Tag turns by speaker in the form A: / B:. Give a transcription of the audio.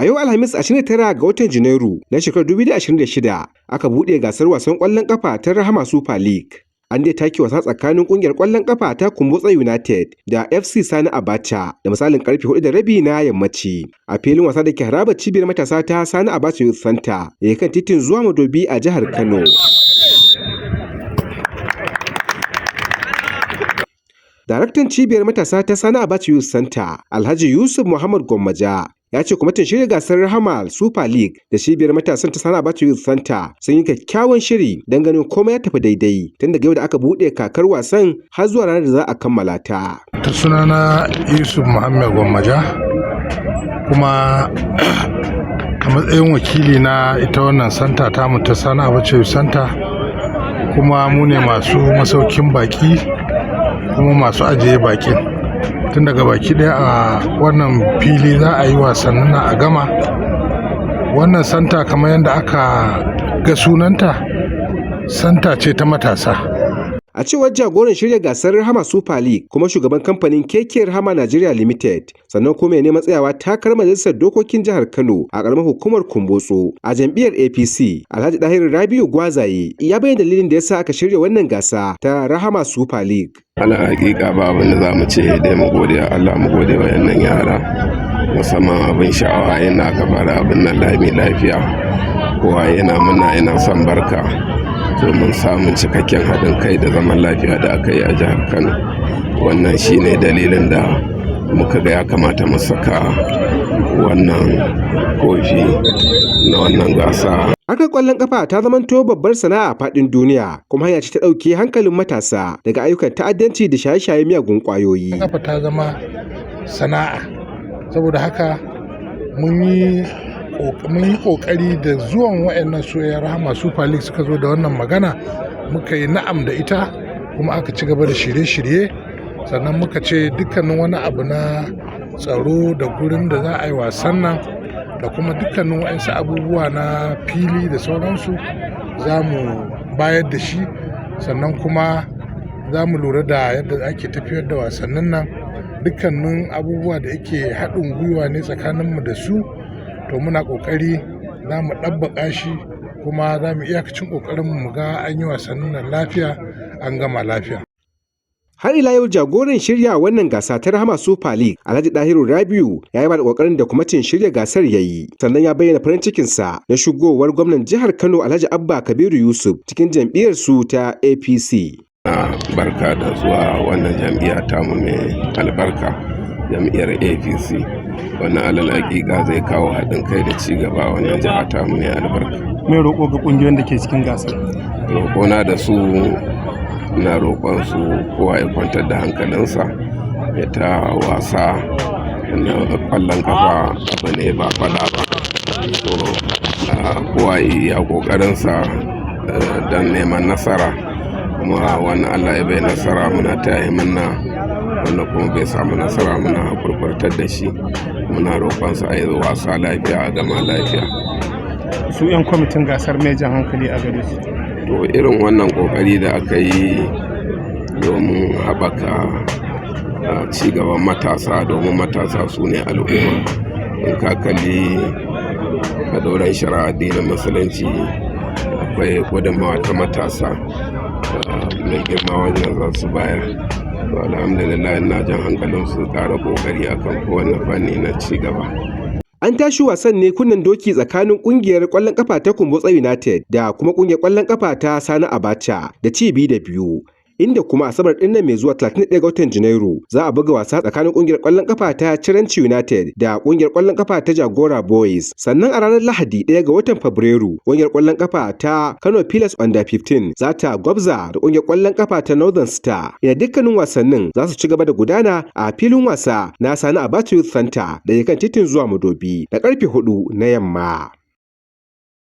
A: A yau Alhamis 29 ga watan Janairu na shekarar 2026 aka buɗe gasar wasan ƙwallon ƙafa ta Rahama Super League. An dai take wasa tsakanin ƙungiyar ƙwallon ƙafa ta Kumbotso United da FC Sani Abacha da misalin karfe 4:30 na yammaci a filin wasa da ke harabar cibiyar matasa ta Sani Abacha Youth Center da ke kan titin zuwa Madobi a jihar Kano. Daraktan cibiyar matasa ta Sani Abacha Youth Center, Alhaji Yusuf Muhammad Gwammaja, ya ce kwamitin shirya gasar Rahama Super League da cibiyar matasan ta Sani Abacha Youth Center sun yi kyakkyawan shiri don ganin komai ya tafi daidai tun daga yau da aka buɗe kakar wasan har zuwa ranar da za a kammala ta.
B: Ta sunana Yusuf Muhammad Gwammaja, kuma a matsayin wakili na ita wannan santa tamu ta Sani Abacha Youth Center, kuma mu ne masu masaukin baki kuma masu ajiye bakin. Tun daga baki daya a wannan fili za a yi wasannin a gama. Wannan santa, kamar yadda aka ga sunanta, santa ce ta matasa.
A: A cewar jagoran shirya gasar Rahama Super League kuma shugaban kamfanin KK Rahama Nigeria Limited, sannan kuma mai neman tsayawa takarar majalisar dokokin jihar Kano a ƙaramar hukumar Kumbotso a jam'iyyar APC, Alhaji Dahiru Rabiu Gwazaye, ya bayyana dalilin da yasa aka shirya wannan gasa ta Rahama Super League.
C: Ala hakika ba abin da za mu ce dai mu gode wa Allah, mu gode wa yannan yara, musamman abin sha'awa yana aka fara abin nan lami lafiya, kowa yana muna yana son barka domin samun cikakken haɗin kai da zaman lafiya da aka yi a jihar Kano. Wannan shine dalilin da muka ga ya kamata mu saka wannan kofi na wannan gasa.
A: Harkar ƙwallon ƙafa ta zamanto babbar sana'a a faɗin duniya, kuma hanya ce ta ɗauke hankalin matasa daga ayyukan ta'addanci da shaye-shaye miyagun ƙwayoyi.
B: Kafa ta zama sana'a, saboda haka mun yi kokari da zuwan wayannan su Rahama Super League suka zo da wannan magana, muka yi na'am da ita, kuma aka ci gaba da shirye-shirye. Sannan muka ce dukkanin wani abu na tsaro da gurin da za a yi wasan nan da kuma dukkanin wayansu abubuwa na fili da sauransu za mu bayar da shi. Sannan kuma za mu lura da yadda ake tafiyar da wasannin nan, dukkanin abubuwa da yake haɗin gwiwa ne tsakaninmu da su, to muna ƙoƙari za mu ɗabbaƙa shi, kuma za mu iyakacin ƙoƙarinmu mu ga an yi wasannin nan lafiya, an gama lafiya.
A: Har ila yau, jagoran shirya wannan gasa ta Rahama Super League, Alhaji Dahiru Rabiu, ya yi da kokarin da kwamitin shirya gasar ya yi, sannan ya bayyana farin cikinsa na shigowar gwamnan jihar Kano, Alhaji Abba Kabiru Yusuf, cikin jam'iyyar su ta APC.
C: Barka da zuwa wannan jam'iyya tamu mai albarka, jam'iyyar APC. Wannan alal hakika zai kawo haɗin kai da ci gaba wannan jiha tamu mai albarka.
D: Mai roƙo ga ƙungiyoyin da ke cikin gasar?
C: Roƙona da su, na roƙon su kowa ya kwantar da hankalinsa ya ta wasa na ƙwallon kafa, abu ne ba faɗa ba. So kowa ya ƙoƙarinsa don neman nasara, kuma wannan Allah ya bai nasara muna taya murna, wanda kuma bai samu nasara muna hakurkurtar da shi, muna roƙonsa a yi wasa lafiya a gama lafiya.
D: Su 'yan kwamitin gasar, mai jan hankali a gare su?
C: To, irin wannan ƙoƙari da aka yi domin haɓaka ci gaban matasa, domin matasa su ne al'umma. In ka kalli a doron shari'a addinin Musulunci, akwai gudunmawa ta matasa mai girma wajen za su bayar. To, alhamdulillah, ina jan hankalin su ƙara ƙoƙari akan kowane fanni na ci gaba.
A: An tashi wasan ne kunnen doki tsakanin kungiyar ƙwallon ƙafa ta Kumbotso United da kuma kungiyar ƙwallon ƙafa ta Sani Abacha da ci 2-2. Inda kuma Asabar ɗin nan mai zuwa, 31 ga watan Janairu, za a buga wasa tsakanin kungiyar ƙwallon ƙafa ta Ciranci United da kungiyar ƙwallon ƙafa ta Jagora Boys. Sannan a ranar Lahadi, 1 ga watan Fabrairu, kungiyar ƙwallon ƙafa ta Kano Pillars Under 15 za ta gwabza da kungiyar ƙwallon ƙafa ta Northern Star. Inda dukkanin wasannin za su ci gaba da gudana a filin wasa na Sani Abacha Youth Center da ke kan titin zuwa Madobi da karfe 4 na yamma.